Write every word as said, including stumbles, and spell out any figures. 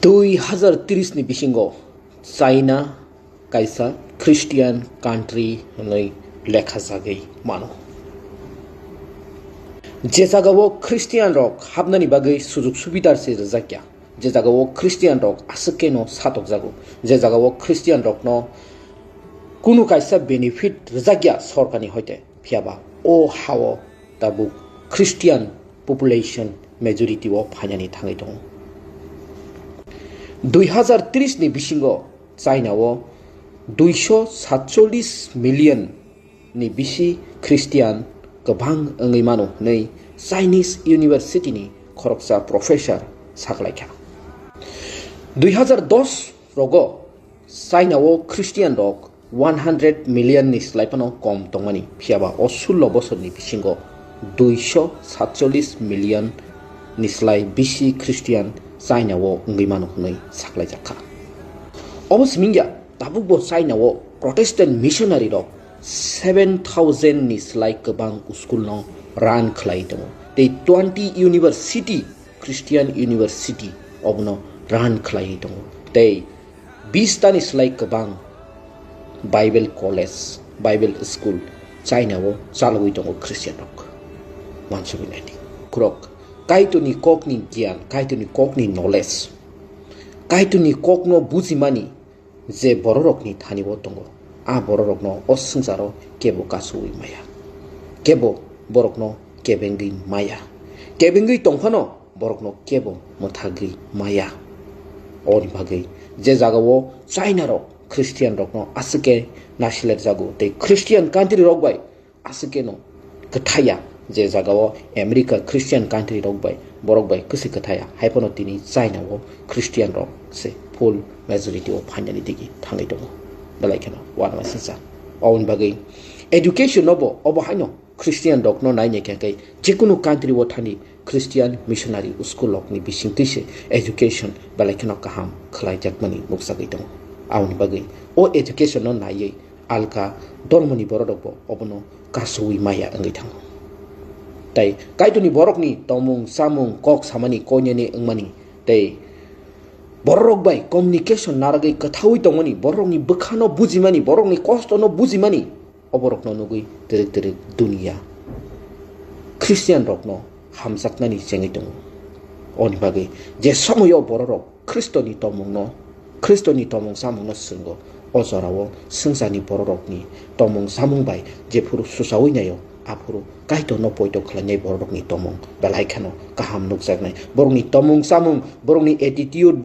Dui hazar tris ni bisingo China kaisa Christian country hwnwi lekha jagwi mano. Je jagao Christian rok habnani bagwi sujug subidar se rwjakya, je jagao Christian rok aswk keno satokjago, je jagao Christian rokno kunu kaisa benefit rwjakya sorkarni hoite, phiyaba o hao tabuk Christian population majority o phainani thangwi tongo. Dui hazar tris ni bisingo China o duiso satchollis million ni bisi Christian kwbang wngwi mano hwnwi Chinese University ni khoroksa professor saklaikha. Dui hazar dos rogo China o Christian rok one hundred million ni slai phano kom tongmani, phiyaba o sullo bosorni bisingo duiso satchollis million ni slai bisi Christian China o wngwi mano hwnwi saklaijakha. Obo simingya, tabukbo China o Protestant missionary rok seven thousand ni slai kwbang school no run khlai tongo, tei twenty university, Christian university obono run khlai tongo, tei bis tani slai kwbang Bible college, Bible school China o chalogwi tongo Christian rok. Wansugwi naidi. Khorok Kaitorni kokni giyan, Kaitorni kokni knowledge, Kaitorni kokno bujimani je bororokni thani o tongo, a bororokno o swngcharo kebo kasowi maya, kebo borokno kebengwi maya, kebengwi tongphano borokno kebo mwthagwi maya. Oni bagwi je jagao China rok Christian rokno aswk khe nasilai rwjago tei Christian country rok bai aswk khe no kwthaya, je jagao America Christian country rok bai borok bai kwswi kwthaya, hai phano tini China o Christian rok se full majority o phainani digi thangwi tongo. Belai kheno uanamasingcha. Oboni bagwi education no bo obo haino Christian rokno naina khe khe jekunu country o thani Christian missionary school rokni bisingtwi se education belai kheno kaham khlaijakmani nukjagwi tongo. Aboni bagwi o education no naiwi alka dormoni borok rokbo obono kasowi maya wngwi thango. Tei Kaitorni borokni tongmung chamung kok samani koinene wngmani tei borok rok bai communication narwgwi kwthawi tongmani, borok rokni bwkhano bujimani, borok rokni kosto no bujimani, oborokno nugwi twrwk twrwk duniya Christian rokno hamjaknani chengwi tongo. Oni bagwi je somoyo bororok Khristoni tongmungno, Khristoni tongmung chamungno swngo, o jorao swngcharni bororokni tongmung chamung bai jephuru suchaui naio, aphuru Kaitorno poito khlainai bororokni tongmung belai kheno kaham nukjaknai. Borokni tongmung chamung, borokni attitude,